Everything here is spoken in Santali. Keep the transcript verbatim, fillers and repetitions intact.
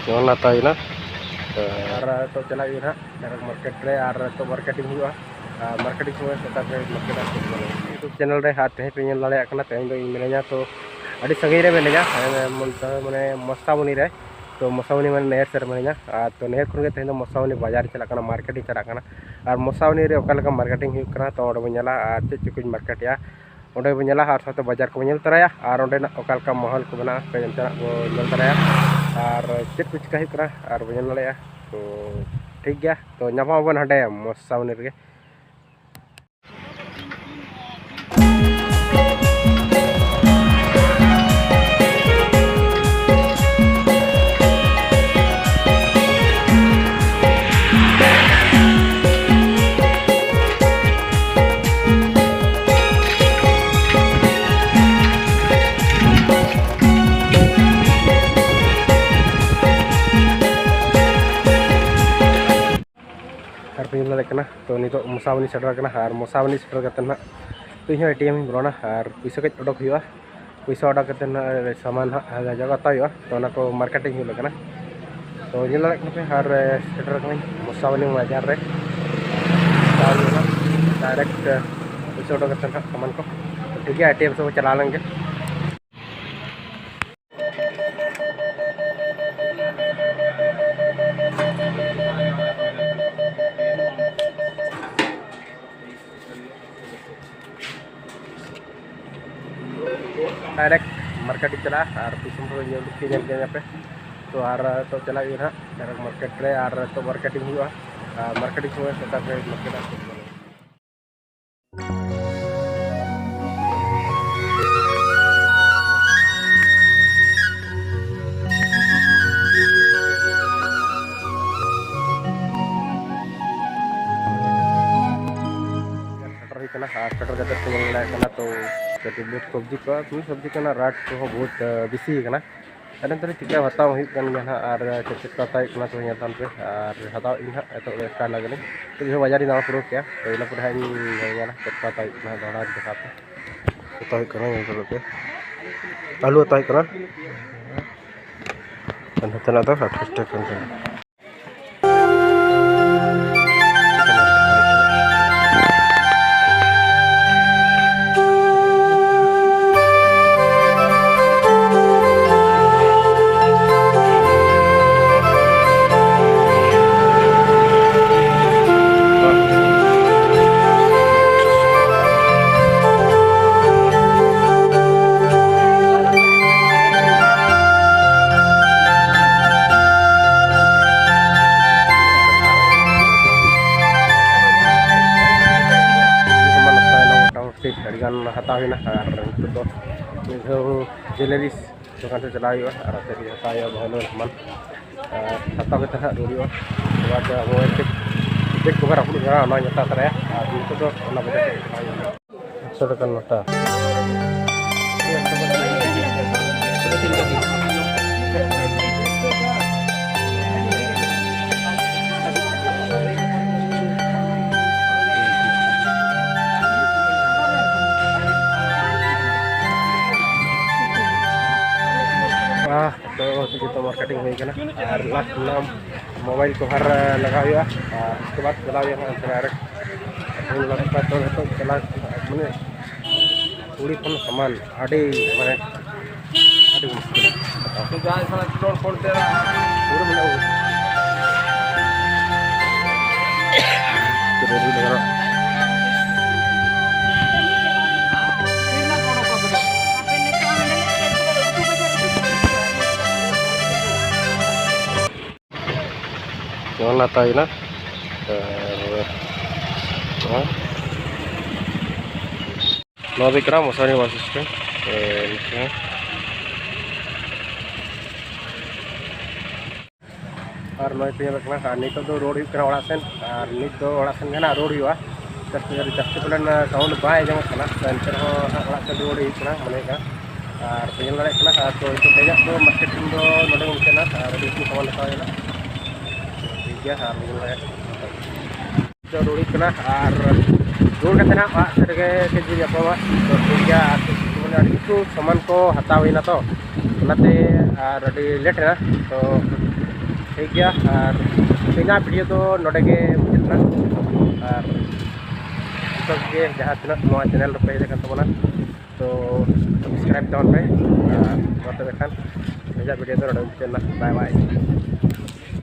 ᱱᱚᱜᱼᱚ ᱱᱟ ᱛᱟᱦᱮᱸᱭᱮᱱᱟ᱾ ᱟᱨ ᱱᱤᱛᱚᱜ ᱪᱟᱞᱟᱜ ᱦᱩᱭᱩᱜᱼᱟ ᱱᱟᱦᱟᱜ direct market ᱨᱮ, ᱟᱨ ᱱᱤᱛᱚᱜ marketing ᱦᱩᱭᱩᱜᱼᱟ᱾ ᱟᱨ marketing ᱥᱚᱢᱚᱭ ᱥᱮᱛᱟᱜ ᱨᱮ market ᱟᱨ YouTube channel ᱨᱮ, ᱟᱨ ᱛᱮᱦᱮᱧ ᱯᱮ ᱧᱮᱞ ᱫᱟᱲᱮᱭᱟᱜ ᱠᱟᱱᱟ, ᱛᱮᱦᱮᱧ ᱫᱚ ᱤᱧ ᱢᱤᱱᱟᱹᱧᱟ ᱛᱚ ᱟᱹᱰᱤ ᱥᱟᱺᱜᱤᱧ ᱨᱮ ᱢᱤᱱᱟᱹᱧᱟ, ᱢᱟᱱᱮ ᱢᱚᱱᱮ ᱢᱚᱥᱟᱵᱚᱱᱤ ᱨᱮ᱾ ᱛᱚ ᱢᱚᱥᱟᱵᱚᱱᱤ ᱢᱟᱱᱮ ᱱᱟᱹᱭᱦᱟᱹᱨ ᱥᱮᱫ ᱨᱮ ᱢᱤᱱᱟᱹᱧᱟ, ᱟᱨ ᱛᱚ ᱱᱟᱹᱭᱦᱟᱹᱨ ᱠᱷᱚᱱ ᱜᱮ ᱛᱮᱦᱮᱧ ᱫᱚ ᱢᱚᱥᱟᱵᱚᱱᱤ ᱵᱟᱡᱟᱨ ᱤᱧ ᱪᱟᱞᱟᱜ ᱠᱟᱱᱟ, market ᱤᱧ ᱪᱟᱞᱟᱜ ᱠᱟᱱᱟ᱾ ᱟᱨ ᱢᱚᱥᱟᱵᱚᱱᱤ ᱨᱮ ᱚᱠᱟ ᱞᱮᱠᱟ marketing ᱦᱩᱭᱩᱜ ᱠᱟᱱᱟ, ᱛᱚ ᱚᱸᱰᱮ ᱵᱚᱱ ᱧᱮᱞᱟ ᱟᱨ ᱪᱮᱫ ᱪᱮᱫ ᱠᱚᱧ marketᱮᱜᱼᱟ, ᱚᱸᱰᱮ ᱵᱚᱱ ᱧᱮᱞᱟ ᱟᱨ ᱥᱟᱶᱛᱮ ᱵᱟᱡᱟᱨ ᱠᱚᱵᱚᱱ ᱧᱮᱞ ᱛᱚᱨᱟᱭᱟ, ᱟᱨ ᱚᱸᱰᱮᱱᱟᱜ ᱚᱠᱟ ᱞᱮᱠᱟ ᱢᱟᱦᱚᱞ ᱠᱚ ᱢᱮᱱᱟᱜᱼᱟ, ᱠᱟᱹᱡ ᱚᱱᱛᱮᱱᱟᱜ ᱵᱚᱱ ᱧᱮᱞ ᱛᱚᱨᱟᱭᱟ, ᱟᱨ ᱪᱮᱫ ᱠᱚ ᱪᱤᱠᱟ ᱦᱩᱭᱩᱜ ᱠᱟᱱᱟ, ᱟᱨ ᱵᱚᱱ ᱧᱮᱞ ᱫᱟᱲᱮᱭᱟᱜᱼᱟ᱾ ᱛᱚ ᱴᱷᱤᱠ ᱜᱮᱭᱟ, ᱛᱚ ᱧᱟᱯᱟᱢ ᱟᱵᱚᱱ ᱦᱟᱸᱰᱮ ᱢᱚᱥᱟᱵᱚᱱᱤ ᱨᱮᱜᱮ᱾ ᱟᱨ ᱯᱮ ᱧᱮᱞ ᱫᱟᱲᱮᱭᱟᱜ ᱠᱟᱱᱟ, ᱛᱚ ᱱᱤᱛᱚᱜ ᱢᱚᱥᱟᱵᱚᱱᱤ ᱥᱮᱴᱮᱨ ᱟᱠᱟᱱᱟ, ᱟᱨ ᱢᱚᱥᱟᱵᱚᱱᱤ ᱥᱮᱴᱮᱨ ᱠᱟᱛᱮ ᱱᱟᱦᱟᱜ ᱛᱚ ᱤᱧ ᱦᱚᱸ ATM ᱤᱧ ᱵᱚᱞᱚᱱᱟ, ᱟᱨ ᱯᱩᱭᱥᱟᱹ ᱠᱟᱹᱡ ᱚᱰᱚᱠ ᱦᱩᱭᱩᱜᱼᱟ᱾ ᱯᱩᱭᱥᱟᱹ ᱚᱰᱚᱠ ᱠᱟᱛᱮ ᱱᱟᱦᱟᱜ ᱥᱟᱢᱟᱱ ᱦᱟᱸᱜ ᱡᱟᱭᱜᱟ ᱦᱟᱛᱟᱣ ᱦᱩᱭᱩᱜᱼᱟ, ᱛᱚ ᱚᱱᱟ ᱠᱚ marketing ᱦᱩᱭᱩᱜ ᱠᱟᱱᱟ᱾ ᱛᱚ ᱧᱮᱞ ᱫᱟᱲᱮᱭᱟᱜ ᱠᱟᱱᱟ ᱯᱮ, ᱟᱨ ᱥᱮᱴᱮᱨ ᱠᱟᱹᱱᱟᱹᱧ ᱢᱚᱥᱟᱵᱚᱱᱤ ᱵᱟᱡᱟᱨ ᱨᱮ᱾ ᱦᱟᱛᱟᱣ ᱦᱩᱭᱩᱜᱼᱟ direct ᱯᱩᱭᱥᱟᱹ ᱚᱰᱚᱠ ᱠᱟᱛᱮ ᱱᱟᱦᱟᱜ ᱥᱟᱢᱟᱱ ᱠᱚ᱾ ᱴᱷᱤᱠ ᱜᱮᱭᱟ, ATM ᱥᱮᱫ ᱵᱚᱱ ᱪᱟᱞᱟᱣ ᱞᱮᱱ ᱜᱮ᱾ Direct market ᱤᱧ ᱪᱟᱞᱟᱜᱼᱟ ᱟᱨ ᱯᱩᱭᱥᱟᱹ ᱠᱚ ᱧᱮᱞ ᱧᱮᱞ ᱧᱮᱞ ᱧᱟᱯᱮ᱾ ᱛᱚ ᱟᱨ ᱱᱤᱛᱚᱜ ᱪᱟᱞᱟᱜ ᱦᱩᱭᱩᱜᱼᱟ ᱱᱟᱦᱟᱜ direct market ᱨᱮ, ᱟᱨ ᱱᱤᱛᱚᱜ marketing ᱦᱩᱭᱩᱜᱼᱟ᱾ ᱟᱨ marketing ᱥᱚᱢᱚᱭ ᱥᱮᱛᱟᱜ ᱨᱮ market ᱟᱨ ᱥᱮᱴᱮᱨ ᱦᱩᱭ ᱠᱟᱱᱟ, ᱟᱨ ᱥᱮᱴᱮᱨ ᱠᱟᱛᱮ ᱠᱚ ᱧᱮᱞ ᱫᱟᱲᱮᱭᱟᱜ ᱠᱟᱱᱟ᱾ ᱛᱚ ᱠᱟᱹᱴᱤᱡ ᱵᱚᱦᱩᱛ ᱥᱚᱵᱽᱡᱤ ᱠᱚ, ᱥᱚᱵᱽᱡᱤ ᱠᱚᱨᱮᱱᱟᱜ rate ᱠᱚᱦᱚᱸ ᱵᱚᱦᱩᱛ ᱵᱮᱥᱤ ᱠᱟᱱᱟ᱾ ᱟᱫᱚ ᱱᱚᱛᱮ ᱨᱮ ᱪᱤᱠᱟᱹ ᱦᱟᱛᱟᱣ ᱦᱩᱭᱩᱜ ᱠᱟᱱ ᱜᱮᱭᱟ ᱱᱟᱦᱟᱜ, ᱟᱨ ᱪᱮᱫ ᱪᱮᱫ ᱠᱚ ᱦᱟᱛᱟᱣ ᱦᱩᱭᱩᱜ ᱠᱟᱱᱟ ᱛᱚ ᱧᱮᱞ ᱛᱟᱵᱚᱱ ᱯᱮ, ᱟᱨ ᱦᱟᱛᱟᱣ ᱤᱧ ᱱᱟᱦᱟᱜ ᱮᱛᱚᱦᱚᱵ ᱨᱮ start ᱞᱟᱜᱟᱣ ᱞᱤᱧ᱾ ᱛᱚ ᱤᱧ ᱦᱚᱸ ᱵᱟᱡᱟᱨ ᱤᱧ ᱫᱟᱬᱟ ᱯᱩᱨᱟᱹᱣ ᱠᱮᱜᱼᱟ, ᱛᱚ ᱤᱱᱟᱹ ᱯᱚᱨᱮ ᱦᱟᱸᱜ ᱤᱧ ᱧᱮᱞᱟ ᱪᱮᱫ ᱠᱚ ᱦᱟᱛᱟᱣ ᱦᱩᱭᱩᱜ ᱠᱟᱱᱟ, ᱫᱚᱦᱲᱟ ᱤᱧ ᱫᱮᱠᱷᱟᱣ ᱯᱮ᱾ ᱦᱟᱛᱟᱣ ᱦᱩᱭᱩᱜ ᱠᱟᱱᱟ, ᱧᱮᱞ ᱛᱟᱵᱚᱱ ᱯᱮ, ᱟᱹᱞᱩ ᱦᱟᱛᱟᱣ ᱦᱩᱭᱩᱜ ᱠᱟᱱᱟ᱾ ᱱᱚᱛᱮᱱᱟᱜ ᱫᱚ ᱟᱴᱷᱟᱥ ᱴᱟᱠᱟ ᱠᱟᱱ ᱛᱟᱦᱮᱱᱟ᱾ ᱢᱚᱴᱟᱢᱩᱴᱤ ᱟᱹᱰᱤᱜᱟᱱ ᱦᱟᱛᱟᱣ ᱦᱩᱭᱱᱟ, ᱟᱨ ᱱᱤᱛᱚᱜ ᱫᱚ ᱢᱤᱫ ᱫᱷᱟᱣ ᱡᱩᱭᱮᱞᱟᱨᱤᱥ ᱫᱚᱠᱟᱱ ᱥᱮᱫ ᱪᱟᱞᱟᱣ ᱦᱩᱭᱩᱜᱼᱟ, ᱟᱨ ᱚᱱᱛᱮ ᱜᱮ ᱦᱟᱛᱟᱣ ᱦᱩᱭᱩᱜᱼᱟ ᱵᱟᱦᱞᱳ ᱥᱟᱢᱟᱱ, ᱟᱨ ᱦᱟᱛᱟᱣ ᱠᱟᱛᱮ ᱦᱟᱸᱜ ᱨᱩᱣᱟᱹᱲ ᱦᱩᱭᱩᱜᱼᱟ᱾ ᱚᱱᱟ ᱫᱚ ᱟᱵᱚ ᱪᱮᱫ ᱪᱮᱫ ᱠᱚᱵᱚᱱ ᱨᱟᱹᱯᱩᱫ ᱠᱟᱱᱟ ᱚᱱᱟ ᱦᱟᱛᱟᱣ ᱛᱟᱨᱟᱭᱟ, ᱟᱨ ᱱᱤᱛᱚᱜ ᱫᱚ ᱚᱱᱟ ᱵᱟᱡᱟᱨ ᱥᱮᱫ ᱪᱟᱞᱟᱣ ᱦᱩᱭᱩᱜᱼᱟ᱾ ᱮᱠᱥᱚ ᱴᱟᱠᱟ ᱱᱚᱴᱟ᱾ ᱟᱦ, ᱛᱚ ᱡᱚᱛᱚ ᱢᱟᱨᱠᱮᱴᱤᱝ ᱦᱩᱭ ᱠᱟᱱᱟ, ᱟᱨ ᱞᱟᱥᱴ ᱚᱱᱟ ᱢᱳᱵᱟᱭᱤᱞ ᱠᱚᱵᱷᱟᱨ ᱞᱟᱜᱟᱣ ᱦᱩᱭᱩᱜᱼᱟ, ᱟᱨ ᱩᱥᱠᱮ ᱵᱟᱫ ᱪᱟᱞᱟᱣ ᱦᱩᱭᱩᱜᱼᱟ ᱦᱟᱸᱜ ᱚᱱᱛᱮ ᱨᱮ ᱟᱨ ᱯᱷᱳᱱ ᱞᱟᱜᱟᱣ ᱠᱟᱛᱮ ᱱᱤᱛᱚᱜ ᱪᱟᱞᱟᱣ ᱢᱟᱱᱮ ᱠᱩᱲᱤ ᱠᱷᱚᱱ ᱥᱟᱢᱟᱱ ᱟᱹᱰᱤ ᱢᱟᱱᱮ ᱟᱹᱰᱤ ᱢᱩᱥᱠᱤᱞ᱾ ᱡᱟᱦᱟᱸᱭ ᱥᱟᱞᱟᱜ ᱨᱚᱲ ᱯᱷᱳᱱ ᱛᱮ ᱯᱩᱨᱟᱹ ᱢᱮᱱᱟᱜ ᱵᱚᱱᱟ᱾ ᱱᱚᱣᱟ ᱦᱟᱛᱟᱣ ᱦᱩᱭᱱᱟ᱾ ᱟᱨ ᱱᱚᱣᱟ, ᱱᱚᱣᱟ ᱫᱚ ᱦᱩᱭᱩᱜ ᱠᱟᱱᱟ ᱢᱚᱥᱟᱨᱤ ᱵᱟᱥ ᱥᱴᱮᱱᱰ᱾ ᱟᱨ ᱱᱚᱛᱮ ᱟᱨ ᱱᱚᱜᱼᱚᱭ ᱯᱮ ᱧᱮᱞᱚᱜ ᱠᱟᱱᱟ, ᱟᱨ ᱱᱤᱛᱚᱜ ᱫᱚ ᱨᱩᱣᱟᱹᱲ ᱦᱩᱭᱩᱜ ᱠᱟᱱᱟ ᱚᱲᱟᱜ ᱥᱮᱱ, ᱟᱨ ᱱᱤᱛ ᱫᱚ ᱚᱲᱟᱜ ᱥᱮᱱ ᱜᱮ ᱱᱟᱦᱟᱜ ᱨᱩᱣᱟᱹᱲ ᱦᱩᱭᱩᱜᱼᱟ᱾ ᱡᱟᱹᱥᱛᱤ, ᱡᱟᱹᱥᱛᱤ ᱯᱟᱞᱮᱱ sound ᱵᱟᱭ ᱟᱸᱡᱚᱢᱚᱜ ᱠᱟᱱᱟ, ᱛᱚ ᱮᱱᱛᱮ ᱨᱮᱦᱚᱸ ᱦᱟᱸᱜ ᱚᱲᱟᱜ ᱥᱮᱱ ᱨᱩᱣᱟᱹᱲ ᱦᱩᱭᱩᱜ ᱠᱟᱱᱟ ᱢᱚᱱᱮ ᱠᱟᱱᱟ᱾ ᱟᱨ ᱯᱮ ᱧᱮᱞ ᱫᱟᱲᱮᱭᱟᱜ ᱠᱟᱱᱟ, ᱟᱨ ᱛᱚ ᱱᱤᱛᱚᱜ ᱛᱮᱦᱮᱧᱟᱜ ᱫᱚ ᱢᱟᱨᱠᱮᱴ ᱫᱚ ᱱᱚᱰᱮ ᱜᱮ ᱢᱩᱪᱟᱹᱫ ᱮᱱᱟ, ᱟᱨ ᱟᱹᱰᱤ ᱨᱚᱠᱚᱢ ᱥᱟᱢᱟᱱ ᱦᱟᱛᱟᱣ ᱦᱩᱭᱱᱟ᱾ ᱴᱷᱤᱠ ᱜᱮᱭᱟ, ᱟᱨ ᱯᱮ ᱧᱮᱞ ᱫᱟᱲᱮᱭᱟᱜ ᱠᱟᱱᱟ᱾ ᱨᱩᱣᱟᱹᱲ ᱦᱩᱭᱩᱜ ᱠᱟᱱᱟ, ᱟᱨ ᱨᱩᱣᱟᱹᱲ ᱠᱟᱛᱮ ᱱᱟᱦᱟᱜ ᱚᱲᱟᱜ ᱥᱮᱫ ᱨᱮᱜᱮ ᱠᱟᱹᱡ ᱧᱟᱯᱟᱢᱟ᱾ ᱛᱚ ᱴᱷᱤᱠ ᱜᱮᱭᱟ, ᱟᱨ ᱢᱟᱱᱮ ᱟᱹᱰᱤ ᱠᱤᱪᱷᱩ ᱥᱟᱢᱟᱱ ᱠᱚ ᱦᱟᱛᱟᱣ ᱦᱩᱭᱱᱟ ᱛᱚ, ᱚᱱᱟᱛᱮ ᱟᱨ ᱟᱹᱰᱤ ᱞᱮᱴ ᱮᱱᱟ᱾ ᱛᱚ ᱴᱷᱤᱠ ᱜᱮᱭᱟ, ᱟᱨ ᱛᱮᱦᱮᱧᱟᱜ ᱵᱷᱤᱰᱤᱭᱳ ᱫᱚ ᱱᱚᱰᱮ ᱜᱮ ᱢᱩᱪᱟᱹᱫ ᱮᱱᱟ᱾ ᱟᱨ ᱡᱚᱛᱚ ᱜᱮ ᱡᱟᱦᱟᱸ ᱛᱤᱱᱟᱹᱜ ᱱᱚᱣᱟ ᱪᱮᱱᱮᱞ ᱨᱮᱯᱮ ᱦᱮᱡ ᱟᱠᱟᱱ ᱛᱟᱵᱚᱱᱟ, ᱛᱚ ᱥᱟᱵᱥᱠᱨᱟᱭᱤᱵ ᱛᱟᱵᱚᱱ ᱯᱮ᱾ ᱟᱨ ᱢᱟ ᱛᱚᱵᱮ ᱠᱷᱟᱱ ᱛᱮᱦᱮᱧᱟᱜ ᱵᱷᱤᱰᱤᱭᱳ ᱫᱚ ᱱᱚᱰᱮ ᱢᱩᱪᱟᱹᱫ ᱮᱱᱟ᱾ ᱵᱟᱭ ᱵᱟᱭ᱾